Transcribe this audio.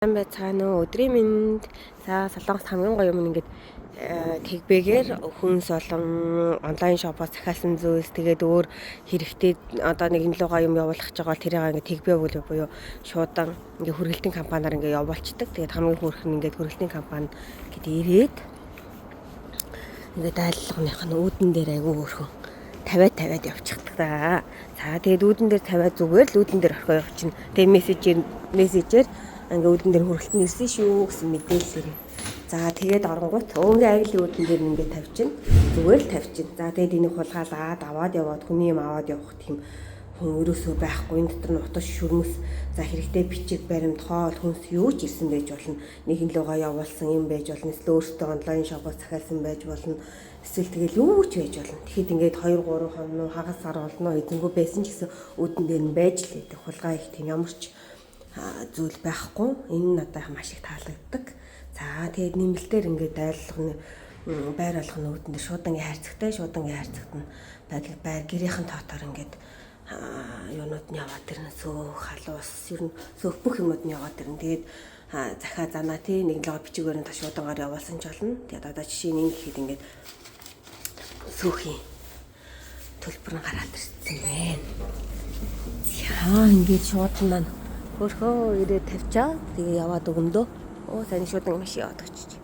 Сайн байцгаана уу? Өдрийн мэнд. За, Солонгост хамгийн гоё юм ингээд тэгбэгээр хүнс болон онлайн shop оос захиалсан зүйлс, тэгээд өөр хэрэгтэй одоо нэгэн лугаа юм явуулах гэж байгаа бол тэрийг ингээд тэгбэ буюу шуудан ингээд хүргэлтийн компаниар ингээд явуулцдаг. Тэгээд хамгийн хөөрхөн ингээд хүргэлтийн компани гэдэг ирээд ингээд айлгных нь үүдэн дээр айгүй хөөрхөн тавиад тавиад явчихдаг да. За, тэгээд үүдэн дээр тавиад зүгээр л үүдэн дээр орхио явчихна. Тэгээд мессежээр ингээ үүдэн дээр хүргэлт нь ирсэн шүү гэсэн мэдээлэл ирнэ. За, тэгээд оронгууд өнгө агли үүдэн дээр ингээ тавьчихна. Зүгээр л тавьчихна. За, тэгээд энийг хулгайлаад аваад яваад, хүний юм аваад явах тийм хүн ерөөсөө байхгүй. Энэ дотор нь утас, шүрмэс, за, хэрэгтэй бичиг баримт, хоол хүнс юу ч ирсэн байж болно. Нэгэн лугаа явуулсан юм байж болно. Эсвэл өөртөө онлайн shop оос захиалсан байж болно. Эсвэл тэгэл юу ч байж болно. Тэгэхэд ингээд 2 3 хоног, хагас сар болно, эзэнгүү байсан ч гэсэн үүдэн дээр нь байж л байдаг. Хулгай их тийм ямар ч зүйл байхгүй. Энэ нь надад маш их таалагддаг. За, тэгээд нэмэлтээр ингээд айлгны байр болгоно үүдэн дээр шуудангийн хайрцагтай, шуудангийн хайрцагт нь байдал байр гэрийнхэн тоотоор ингээд юунууд нь яваад ирнэ. Сөөх, халуус, ер нь сөөх бүх юмнууд нь яваад ирнэ. Тэгээд захиа занаа тий нэг лого бичиг баримт шуудангаар явуулсан ч болно. Тэгээд одоо жишээ нь ингэхэд ингээд сөхийн төлбөр нь гараад ирсэн байна. За, ингээд шуудан маань хөрхөө ирээд тавьчаа. Тэгээ яваад өгөндөө. Оо, сайн шуудан маш яваад очиж.